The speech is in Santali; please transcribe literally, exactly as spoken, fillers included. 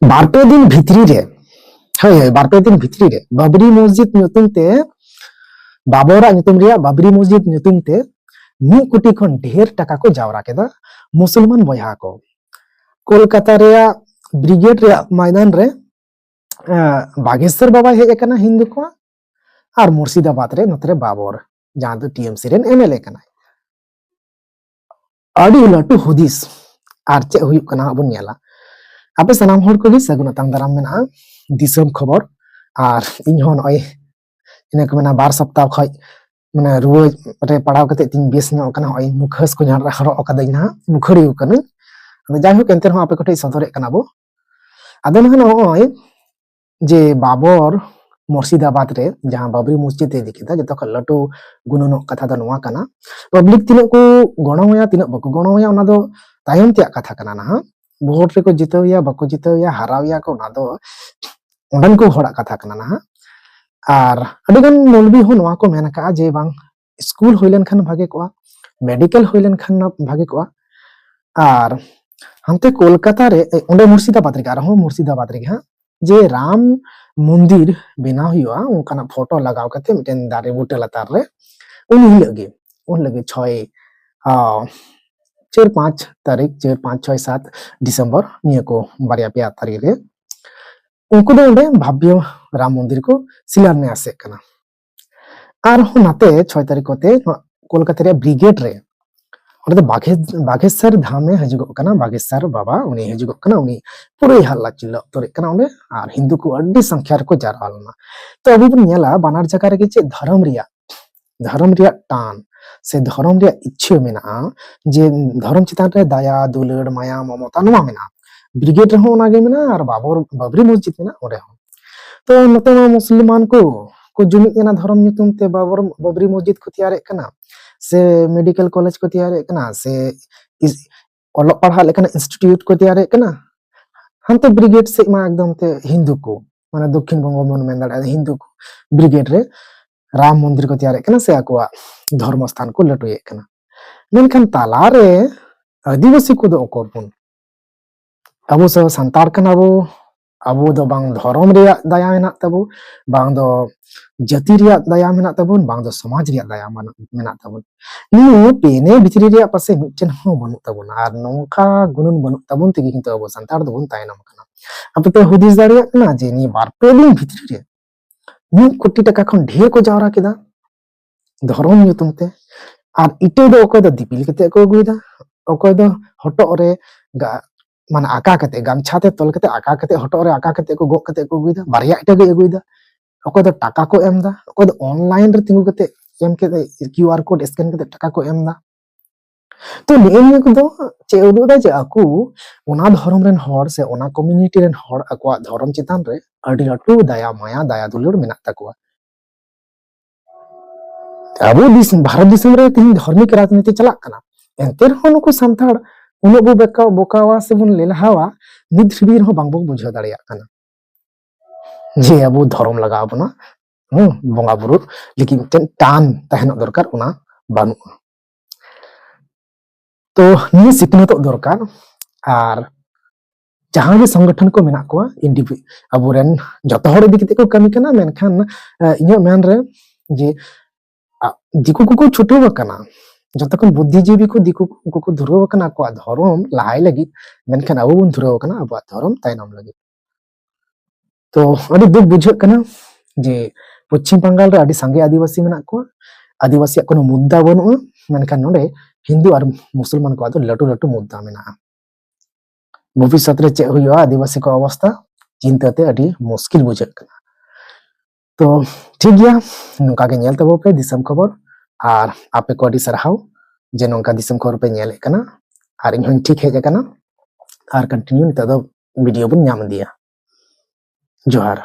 ᱵᱟᱨ ᱯᱮ ᱫᱤᱱ ᱵᱷᱤᱛᱨᱤ ᱨᱮ, ᱦᱳᱭ, ᱦᱳᱭ, ᱵᱟᱨ ᱯᱮ ᱫᱤᱱ ᱵᱷᱤᱛᱨᱤ ᱨᱮ ᱵᱟᱵᱨᱤ ᱢᱚᱥᱡᱤᱫ ᱧᱩᱛᱩᱢ ᱛᱮ, ᱵᱟᱵᱚᱨᱟᱜ ᱧᱩᱛᱩᱢ ᱨᱮᱭᱟᱜ ᱵᱟᱵᱨᱤ ᱢᱚᱥᱡᱤᱫ ᱧᱩᱛᱩᱢ ᱛᱮ ᱢᱤᱫ ᱠᱳᱴᱤ ᱠᱷᱚᱱ ᱰᱷᱮᱨ ᱴᱟᱠᱟ ᱠᱚ ᱡᱟᱣᱨᱟ ᱠᱮᱫᱟ ᱢᱩᱥᱚᱞᱢᱟᱱ ᱵᱚᱭᱦᱟ ᱠᱚ᱾ ᱠᱳᱞᱠᱟᱛᱟ ᱨᱮᱭᱟᱜ ᱵᱨᱤᱜᱮᱰ ᱨᱮᱭᱟᱜ ᱢᱚᱭᱫᱟᱱ ᱨᱮ, ᱮᱸ, ᱵᱟᱜᱮᱥᱚᱨ ᱵᱟᱵᱟᱭ ᱦᱮᱡ ᱟᱠᱟᱱᱟ ᱦᱤᱱᱫᱩ ᱠᱚᱣᱟᱜ, ᱟᱨ ᱢᱩᱨᱥᱤᱫᱟᱵᱟᱫ ᱨᱮ ᱱᱚᱛᱮ ᱨᱮ ᱵᱟᱵᱚᱨ, ᱡᱟᱦᱟᱸ ᱫᱚ ᱴᱤ ᱮᱢ ᱥᱤ ᱨᱮᱱ ᱮᱢ ᱮᱞ ᱮ ᱠᱟᱱᱟᱭ᱾ ᱟᱹᱰᱤ ᱞᱟᱹᱴᱩ ᱦᱩᱫᱤᱥ᱾ ᱟᱨ ᱪᱮᱫ ᱦᱩᱭᱩᱜ ᱠᱟᱱᱟ ᱦᱟᱸᱜ ᱵᱚᱱ ᱧᱮᱞᱟ᱾ ᱟᱯᱮ ᱥᱟᱱᱟᱢ ᱦᱚᱲ ᱠᱚᱜᱮ ᱥᱟᱹᱜᱩᱱ ᱟᱛᱟᱝ ᱫᱟᱨᱟᱢ ᱢᱮᱱᱟᱜᱼᱟ ᱫᱤᱥᱚᱢ ᱠᱷᱚᱵᱚᱨ᱾ ᱟᱨ ᱤᱧ ᱦᱚᱸ ᱱᱚᱜᱼᱚᱭ ᱤᱱᱟᱹ ᱠᱚ ᱢᱮᱱᱟ ᱵᱟᱨ ᱥᱚᱯᱛᱟᱦ ᱠᱷᱚᱡ ᱢᱟᱱᱮ ᱨᱩᱣᱟᱹ ᱨᱮ ᱯᱟᱲᱟᱣ ᱠᱟᱛᱮ ᱛᱤᱧ ᱵᱮᱥ ᱧᱚᱜ ᱠᱟᱱᱟ᱾ ᱱᱚᱜᱼᱚᱭ ᱢᱩᱠᱷ ᱦᱟᱹᱥ ᱠᱚ ᱧᱟᱢ ᱨᱮ ᱦᱚᱨᱚᱜ ᱟᱠᱟᱫᱟᱹᱧ ᱱᱟᱦᱟᱜ, ᱢᱩᱠᱷᱟᱹᱲᱤᱭᱟᱹ ᱠᱟᱹᱱᱟᱹᱧ᱾ ᱟᱫᱚ ᱡᱟᱭᱦᱳᱠ, ᱮᱱᱛᱮ ᱨᱮᱦᱚᱸ ᱟᱯᱮ ᱠᱚᱴᱷᱮᱱ ᱥᱚᱫᱚᱨᱮᱫ ᱠᱟᱱᱟ ᱵᱚ᱾ ᱟᱫᱚ ᱱᱟᱦᱟᱜ ᱱᱚᱜᱼᱚᱭ ᱡᱮ ᱵᱟᱵᱚᱨ ᱢᱩᱨᱥᱤᱫᱟᱵᱟᱫ ᱨᱮ ᱡᱟᱦᱟᱸ ᱵᱟᱵᱨᱤ ᱢᱚᱥᱡᱤᱫ ᱮ ᱤᱫᱤ ᱠᱮᱫᱟ, ᱡᱚᱛᱚ ᱠᱷᱚᱱ ᱞᱟᱹᱴᱩ ᱜᱩᱱᱟᱹᱱᱚᱜ ᱠᱟᱛᱷᱟ ᱫᱚ ᱱᱚᱣᱟ ᱠᱟᱱᱟ, ᱯᱟᱵᱽᱞᱤᱠ ᱛᱤᱱᱟᱹᱜ ᱠᱚ ᱜᱚᱲᱚᱣᱟᱭᱟ, ᱛᱤᱱᱟᱹᱜ ᱵᱟᱠᱚ ᱜᱚᱲᱚᱣᱟᱭᱟ, ᱚᱱᱟ ᱫᱚ ᱛᱟᱭᱚᱢ ᱛᱮᱭᱟᱜ ᱠᱟᱛᱷᱟ ᱠᱟᱱᱟ ᱱᱟᱦᱟᱜ᱾ ᱵᱷᱳᱴ ᱨᱮᱠᱚ ᱡᱤᱛᱟᱹᱣᱮᱭᱟ, ᱵᱟᱠᱚ ᱡᱤᱛᱟᱹᱣᱮᱭᱟ, ᱦᱟᱨᱟᱣᱮᱭᱟ ᱠᱚ, ᱚᱱᱟ ᱫᱚ ᱚᱸᱰᱮᱱ ᱠᱚ ᱦᱚᱲᱟᱜ ᱠᱟᱛᱷᱟ ᱠᱟᱱᱟ ᱱᱟᱦᱟᱜ᱾ ᱟᱨ ᱟᱹᱰᱤᱜᱟᱱ ᱢᱚᱞᱵᱤ ᱦᱚᱸ ᱱᱚᱣᱟ ᱠᱚ ᱢᱮᱱ ᱟᱠᱟᱫᱼᱟ ᱡᱮ ᱵᱟᱝ, ᱥᱠᱩᱞ ᱦᱩᱭ ᱞᱮᱱᱠᱷᱟᱱ ᱵᱷᱟᱜᱮ ᱠᱚᱜᱼᱟ, ᱢᱮᱰᱤᱠᱮᱞ ᱦᱩᱭ ᱞᱮᱱᱠᱷᱟᱱ ᱵᱷᱟᱜᱮ ᱠᱚᱜᱼᱟ᱾ ᱟᱨ ᱦᱟᱱᱛᱮ ᱠᱳᱞᱠᱟᱛᱟ ᱨᱮ, ᱮ, ᱚᱸᱰᱮ ᱢᱩᱨᱥᱤᱫᱟᱵᱟᱫ ᱨᱮᱜᱮ, ᱟᱨᱦᱚᱸ ᱢᱩᱨᱥᱤᱫᱟᱵᱟᱫ ᱨᱮᱜᱮ ᱦᱟᱸᱜ, ᱡᱮ ᱨᱟᱢ ᱢᱚᱱᱫᱤᱨ ᱵᱮᱱᱟᱣ ᱦᱩᱭᱩᱜᱼᱟ, ᱚᱱᱠᱟᱱᱟᱜ ᱯᱷᱳᱴᱳ ᱞᱟᱜᱟᱣ ᱠᱟᱛᱮ ᱢᱤᱫᱴᱮᱱ ᱫᱟᱨᱮ ᱵᱩᱴᱟᱹ ᱞᱟᱛᱟᱨ ᱨᱮ ᱩᱱ ᱦᱤᱞᱳᱜ ᱜᱮ, ᱩᱱ ᱦᱤᱞᱳᱜ ᱜᱮ ᱪᱷᱚᱭ, ᱟ, ᱪᱟᱨ ᱯᱟᱸᱪ ᱛᱟᱹᱨᱤᱠᱷ, ᱪᱟᱨ ᱯᱟᱸᱪ ᱪᱷᱚᱭ ᱥᱟᱛ ᱰᱤᱥᱮᱢᱵᱚᱨ, ᱱᱤᱭᱟᱹ ᱠᱚ ᱵᱟᱨᱭᱟ ᱯᱮᱭᱟ ᱛᱟᱹᱨᱤᱠᱷ ᱨᱮ ᱩᱱᱠᱩ ᱫᱚ ᱚᱸᱰᱮ ᱵᱷᱟᱵᱽᱭᱚ ᱨᱟᱢ ᱢᱚᱱᱫᱤᱨ ᱠᱚ ᱥᱤᱞᱟᱱᱭᱟᱥᱮᱫ ᱠᱟᱱᱟ᱾ ᱟᱨᱦᱚᱸ ᱱᱟᱛᱮ ᱪᱷᱚᱭ ᱛᱟᱹᱨᱤᱠᱷ ᱠᱚᱛᱮ ᱱᱚᱣᱟ ᱠᱳᱞᱠᱟᱛᱟ ᱨᱮᱭᱟᱜ ᱵᱨᱤᱜᱮᱰ ᱨᱮ, ᱚᱸᱰᱮ ᱫᱚ ᱵᱟᱜᱷᱮ-, ᱵᱟᱜᱷᱮᱥᱚᱨ ᱫᱷᱟᱢᱮ ᱦᱤᱡᱩᱜᱚᱜ ᱠᱟᱱᱟ, ᱵᱟᱜᱷᱮᱥᱚᱨ ᱵᱟᱵᱟ ᱩᱱᱤ ᱦᱤᱡᱩᱜᱚᱜ ᱠᱟᱱᱟ, ᱩᱱᱤ ᱯᱩᱨᱟᱹᱭ ᱦᱟᱞᱞᱟ ᱪᱤᱞᱞᱟ ᱩᱛᱟᱹᱨᱮᱫ ᱠᱟᱱᱟ ᱚᱸᱰᱮ, ᱟᱨ ᱦᱤᱱᱫᱩ ᱠᱚ ᱟᱹᱰᱤ ᱥᱚᱝᱠᱷᱭᱟ ᱨᱮᱠᱚ ᱡᱟᱨᱣᱟ ᱞᱮᱱᱟ᱾ ᱛᱚ ᱟᱵᱚ ᱵᱚᱱ ᱧᱮᱞᱟ ᱵᱟᱱᱟᱨ ᱡᱟᱭᱜᱟ ᱨᱮᱜᱮ ᱪᱮᱫ ᱫᱷᱚᱨᱚᱢ ᱨᱮᱭᱟᱜ, ᱫᱷᱚᱨᱚᱢ ᱨᱮᱭᱟᱜ ᱴᱟᱱ ᱥᱮ ᱫᱷᱚᱨᱚᱢ ᱨᱮᱭᱟᱜ ᱤᱪᱪᱷᱟᱹ ᱢᱮᱱᱟᱜᱼᱟ, ᱡᱮ ᱫᱷᱚᱨᱚᱢ ᱪᱮᱛᱟᱱ ᱨᱮ ᱫᱟᱭᱟ, ᱫᱩᱞᱟᱹᱲ, ᱢᱟᱭᱟ, ᱢᱚᱢᱚᱛᱟ ᱱᱚᱣᱟ ᱢᱮᱱᱟᱜᱼᱟ᱾ ᱵᱨᱤᱜᱮᱰ ᱨᱮᱦᱚᱸ ᱚᱱᱟᱜᱮ ᱢᱮᱱᱟᱜᱼᱟ, ᱟᱨ ᱵᱟᱵᱚᱨ, ᱵᱟᱵᱨᱤ ᱢᱚᱥᱡᱤᱫ ᱢᱮᱱᱟᱜᱼᱟ ᱚᱸᱰᱮ ᱦᱚᱸ᱾ ᱛᱚ ᱱᱚᱛᱮ ᱢᱟ ᱢᱩᱥᱞᱤᱢᱟᱱ ᱠᱚ ᱠᱚ ᱡᱩᱢᱤᱫ ᱮᱱᱟ ᱫᱷᱚᱨᱚᱢ ᱧᱩᱛᱩᱢ ᱛᱮ, ᱵᱟᱵᱚᱨ, ᱵᱟᱵᱨᱤ ᱢᱚᱥᱡᱤᱫ ᱠᱚ ᱛᱮᱭᱟᱨᱮᱫ ᱠᱟᱱᱟ, ᱥᱮ ᱢᱮᱰᱤᱠᱮᱞ ᱠᱚᱞᱮᱡᱽ ᱠᱚ ᱛᱮᱭᱟᱨᱮᱫ ᱠᱟᱱᱟ, ᱥᱮ ᱤᱥ-, ᱚᱞᱚᱜ ᱯᱟᱲᱦᱟᱜ ᱞᱮᱠᱟᱱᱟᱜ ᱤᱱᱥᱴᱤᱴᱤᱭᱩᱴ ᱠᱚ ᱛᱮᱭᱟᱨᱮᱫ ᱠᱟᱱᱟ᱾ ᱦᱟᱱᱛᱮ ᱵᱨᱤᱜᱮᱰ ᱥᱮᱫ ᱢᱟ ᱮᱠᱫᱚᱢ ᱛᱮ ᱦᱤᱱᱫᱩ ᱠᱚ, ᱢᱟᱱᱮ ᱫᱚᱠᱠᱷᱤᱱ ᱵᱚᱝᱜᱚ ᱵᱚᱱ ᱢᱮᱱ ᱫᱟᱲᱮᱭᱟᱜᱼᱟ, ᱦᱤᱱᱫᱩ ᱠᱚ ᱵᱨᱤᱜᱮᱰ ᱨᱮ ᱨᱟᱢ ᱢᱚᱱᱫᱤᱨ ᱠᱚ ᱛᱮᱭᱟᱨᱮᱫ ᱠᱟᱱᱟ, ᱥᱮ ᱟᱠᱚᱣᱟᱜ ᱫᱷᱚᱨᱢᱚ ᱥᱛᱷᱟᱱ ᱠᱚ ᱞᱟᱹᱴᱩᱭᱮᱫ ᱠᱟᱱᱟ᱾ ᱢᱮᱱᱠᱷᱟᱱ ᱛᱟᱞᱟᱨᱮ ᱟᱹᱫᱤᱵᱟᱹᱥᱤ ᱠᱚᱫᱚ ᱚᱠᱚᱨ ᱵᱚᱱ? ᱟᱵᱚ ᱥᱟᱱᱛᱟᱲ ᱠᱟᱱᱟ ᱵᱚ, ᱟᱵᱚ ᱫᱚ ᱵᱟᱝ ᱫᱷᱚᱨᱚᱢ ᱨᱮᱭᱟᱜ ᱫᱟᱭᱟ ᱢᱮᱱᱟᱜ ᱛᱟᱵᱚᱱ, ᱵᱟᱝ ᱫᱚ ᱡᱟᱹᱛᱤ ᱨᱮᱭᱟᱜ ᱫᱟᱭᱟ ᱢᱮᱱᱟᱜ ᱛᱟᱵᱚᱱ, ᱵᱟᱝ ᱫᱚ ᱥᱚᱢᱟᱡᱽ ᱨᱮᱭᱟᱜ ᱫᱟᱭᱟ ᱢᱟᱱ- ᱢᱮᱱᱟᱜ ᱛᱟᱵᱚᱱ᱾ ᱱᱤᱭᱟᱹ ᱯᱮᱱᱮ ᱵᱷᱤᱛᱨᱤ ᱨᱮᱭᱟᱜ ᱯᱟᱥᱮ ᱢᱤᱫᱴᱮᱱ ᱦᱚᱸ ᱵᱟᱹᱱᱩᱜ ᱛᱟᱵᱚᱱᱟ᱾ ᱟᱨ ᱱᱚᱝᱠᱟ ᱜᱩᱱᱟᱹᱱ ᱵᱟᱹᱱᱩᱜ ᱛᱟᱵᱚᱱ ᱛᱮᱜᱮ ᱠᱤᱱᱛᱩ ᱟᱵᱚ ᱥᱟᱱᱛᱟᱲ ᱫᱚᱵᱚᱱ ᱛᱟᱭᱱᱚᱢ ᱟᱠᱟᱱᱟ᱾ ᱟᱯᱮ ᱯᱮ ᱦᱩᱫᱤᱥ ᱫᱟᱲᱮᱭᱟᱜ ᱠᱟᱱᱟ ᱡᱮ ᱱᱤᱭᱟᱹ ᱵᱟᱨ ᱯᱮ ᱫᱤᱱ ᱵᱷᱤᱛᱨᱤ ᱨᱮ ᱢᱤᱫ ᱠᱳᱴᱤ ᱴᱟᱠᱟ ᱠᱷᱚᱱ ᱰᱷᱮᱨ ᱠᱚ ᱡᱟᱣᱨᱟ ᱠᱮᱫᱟ ᱫᱷᱚᱨᱚᱢ ᱧᱩᱛᱩᱢ ᱛᱮ? ᱟᱨ ᱤᱴᱟᱹ ᱫᱚ ᱚᱠᱚᱭ ᱫᱚ ᱫᱤᱯᱤᱞ ᱠᱟᱛᱮ ᱠᱚ ᱟᱹᱜᱩᱭᱮᱫᱟ, ᱚᱠᱚᱭ ᱫᱚ ᱦᱚᱴᱚᱜ ᱨᱮ ᱜᱟ-, ᱢᱟᱱᱮ ᱟᱠᱟ ᱠᱟᱛᱮ, ᱜᱟᱢᱪᱷᱟ ᱛᱮ ᱛᱚᱞ ᱠᱟᱛᱮ, ᱟᱠᱟ ᱠᱟᱛᱮ, ᱦᱚᱴᱚᱜ ᱨᱮ ᱟᱠᱟ ᱠᱟᱛᱮ ᱠᱚ ᱜᱚᱜ ᱠᱟᱛᱮ ᱠᱚ ᱟᱹᱜᱩᱭᱮᱫᱟ, ᱵᱟᱨᱭᱟ ᱤᱴᱟᱹ ᱜᱮᱭ ᱟᱹᱜᱩᱭᱮᱫᱟ᱾ ᱚᱠᱚᱭ ᱫᱚ ᱴᱟᱠᱟ ᱠᱚ ᱮᱢ ᱮᱫᱟ, ᱚᱠᱚᱭ ᱫᱚ ᱚᱱᱞᱟᱭᱤᱱ ᱨᱮ ᱛᱤᱸᱜᱩ ᱠᱟᱛᱮ ᱮᱢ ᱠᱟᱛᱮ, ᱠᱤᱭᱩ ᱟᱨ ᱠᱳᱰ ᱥᱠᱮᱱ ᱠᱟᱛᱮ ᱴᱟᱠᱟ ᱠᱚ ᱮᱢ ᱮᱫᱟ᱾ ᱛᱚ ᱱᱤᱭᱟᱹ ᱱᱤᱭᱟᱹ ᱠᱚᱫᱚ ᱪᱮᱫ ᱩᱫᱩᱜ ᱮᱫᱟ? ᱡᱮ ᱟᱠᱚ ᱚᱱᱟ ᱫᱷᱚᱨᱚᱢ ᱨᱮᱱ ᱦᱚᱲ ᱥᱮ ᱚᱱᱟ ᱠᱚᱢᱤᱭᱩᱱᱤᱴᱤ ᱨᱮᱱ ᱦᱚᱲ ᱟᱠᱚᱣᱟᱜ ᱫᱷᱚᱨᱚᱢ ᱪᱮᱛᱟᱱ ᱨᱮ ᱟᱹᱰᱤ ᱞᱟᱹᱴᱩ ᱫᱟᱭᱟ ᱢᱟᱭᱟ, ᱫᱟᱭᱟ ᱫᱩᱞᱟᱹᱲ ᱢᱮᱱᱟᱜ ᱛᱟᱠᱚᱣᱟ᱾ ᱟᱵᱚ ᱫᱤᱥ-, ᱵᱷᱟᱨᱚᱛ ᱫᱤᱥᱚᱢ ᱨᱮ ᱛᱮᱦᱮᱧ ᱫᱷᱚᱨᱢᱤᱠ ᱨᱟᱡᱽᱱᱤᱛᱤ ᱪᱟᱞᱟᱜ ᱠᱟᱱᱟ, ᱮᱱᱛᱮ ᱨᱮᱦᱚᱸ ᱱᱩᱠᱩ ᱥᱟᱱᱛᱟᱲ ᱩᱱᱟᱹᱜ ᱵᱚ ᱵᱮᱠᱟ-, ᱵᱚᱠᱟᱣᱟ ᱥᱮᱵᱚᱱ ᱞᱮᱞᱦᱟᱣᱟ, ᱱᱤᱛ ᱫᱷᱟᱹᱵᱤᱡ ᱨᱮᱦᱚᱸ ᱵᱟᱝᱵᱚ ᱵᱩᱡᱷᱟᱹᱣ ᱫᱟᱲᱮᱭᱟᱜ ᱠᱟᱱᱟ ᱡᱮ ᱟᱵᱚ ᱫᱷᱚᱨᱚᱢ ᱞᱟᱜᱟᱣ ᱵᱚᱱᱟ᱾ ᱦᱩᱸ, ᱵᱚᱸᱜᱟ ᱵᱩᱨᱩ ᱞᱟᱹᱜᱤᱫ ᱢᱤᱫᱴᱮᱱ ᱴᱟᱱ ᱛᱟᱦᱮᱱᱚᱜ ᱫᱚᱨᱠᱟᱨ, ᱚᱱᱟ ᱵᱟᱹᱱᱩᱜᱼᱟ᱾ ᱛᱚ ᱱᱤᱭᱟᱹ ᱥᱤᱠᱷᱱᱟᱹᱛᱚᱜ ᱫᱚᱨᱠᱟᱨ᱾ ᱟᱨ ᱡᱟᱦᱟᱸ ᱜᱮ ᱥᱚᱝᱜᱚᱴᱷᱚᱱ ᱠᱚ ᱢᱮᱱᱟᱜ ᱠᱚᱣᱟ, ᱤᱱᱰᱤᱯᱷᱤ-, ᱟᱵᱚᱨᱮᱱ ᱡᱚᱛᱚ ᱦᱚᱲ ᱤᱫᱤ ᱠᱟᱛᱮ ᱠᱚ ᱠᱟᱹᱢᱤ ᱠᱟᱱᱟ, ᱢᱮᱱᱠᱷᱟᱱ, ᱮ, ᱤᱧᱟᱹᱜ ᱢᱮᱱ ᱨᱮ ᱡᱮ, ᱟ, ᱫᱤᱠᱩ ᱠᱚᱠᱚ ᱪᱷᱩᱴᱟᱹᱣ ᱟᱠᱟᱱᱟ, ᱡᱚᱛᱚ ᱠᱷᱚᱱ ᱵᱩᱫᱽᱫᱷᱤᱡᱤᱵᱤ ᱠᱚ ᱫᱤᱠᱩ ᱠᱚ, ᱩᱱᱠᱩ ᱠᱚ ᱫᱷᱩᱨᱟᱹᱣ ᱟᱠᱟᱱᱟ ᱟᱠᱚᱣᱟᱜ ᱫᱷᱚᱨᱚᱢ ᱞᱟᱦᱟᱭ ᱞᱟᱹᱜᱤᱫ, ᱢᱮᱱᱠᱷᱟᱱ ᱟᱵᱚ ᱵᱚᱱ ᱫᱷᱩᱨᱟᱹᱣ ᱟᱠᱟᱱᱟ ᱟᱵᱚᱣᱟᱜ ᱫᱷᱚᱨᱚᱢ ᱛᱟᱭᱱᱚᱢ ᱞᱟᱹᱜᱤᱫ᱾ ᱛᱚ ᱟᱹᱰᱤ ᱫᱩᱠ ᱵᱩᱡᱷᱟᱹᱜ ᱠᱟᱱᱟ ᱡᱮ ᱯᱚᱪᱷᱤᱢ ᱵᱟᱝᱜᱟᱞ ᱨᱮ ᱟᱹᱰᱤ ᱥᱟᱸᱜᱮ ᱟᱹᱫᱤᱵᱟᱹᱥᱤ ᱢᱮᱱᱟᱜ ᱠᱚᱣᱟ, ᱟᱹᱫᱤᱵᱟᱹᱥᱤᱭᱟᱜ ᱠᱳᱱᱳ ᱢᱩᱫᱽᱫᱟ ᱵᱟᱹᱱᱩᱜᱼᱟ, ᱢᱮᱱᱠᱷᱟᱱ ᱱᱚᱰᱮ ᱦᱤᱱᱫᱩ ᱟᱨ ᱢᱩᱥᱚᱞᱢᱟᱱ ᱠᱚᱣᱟᱜ ᱫᱚ ᱞᱟᱹᱴᱩ ᱞᱟᱹᱴᱩ ᱢᱩᱫᱽᱫᱟ ᱢᱮᱱᱟᱜᱼᱟ᱾ ᱵᱷᱚᱵᱤᱥᱥᱚᱛ ᱨᱮ ᱪᱮᱫ ᱦᱩᱭᱩᱜᱼᱟ ᱟᱹᱫᱤᱵᱟᱹᱥᱤ ᱠᱚ ᱚᱵᱚᱥᱛᱟ, ᱪᱤᱱᱛᱟᱹ ᱛᱮ ᱟᱹᱰᱤ ᱢᱩᱥᱠᱤᱞ ᱵᱩᱡᱷᱟᱹᱜ ᱠᱟᱱᱟ᱾ ᱛᱚ ᱴᱷᱤᱠ ᱜᱮᱭᱟ, ᱱᱚᱝᱠᱟ ᱜᱮ ᱧᱮᱞ ᱛᱟᱵᱚ ᱯᱮ ᱫᱤᱥᱚᱢ ᱠᱷᱚᱵᱚᱨ, ᱟᱨ ᱟᱯᱮ ᱠᱚ ᱟᱹᱰᱤ ᱥᱟᱨᱦᱟᱣ ᱡᱮ ᱱᱚᱝᱠᱟ ᱫᱤᱥᱚᱢ ᱠᱷᱚᱵᱚᱨ ᱯᱮ ᱧᱮᱞᱮᱫ ᱠᱟᱱᱟ, ᱟᱨ ᱤᱧ ᱦᱚᱸᱧ ᱴᱷᱤᱠ ᱦᱮᱡ ᱟᱠᱟᱱᱟ, ᱟᱨ ᱠᱚᱱᱴᱤᱱᱤᱭᱩ ᱱᱤᱛᱚᱜ ᱫᱚ ᱵᱷᱤᱰᱤᱭᱳ ᱵᱚᱱ ᱧᱟᱢ ᱤᱫᱤᱭᱟ᱾ ᱡᱚᱦᱟᱨ᱾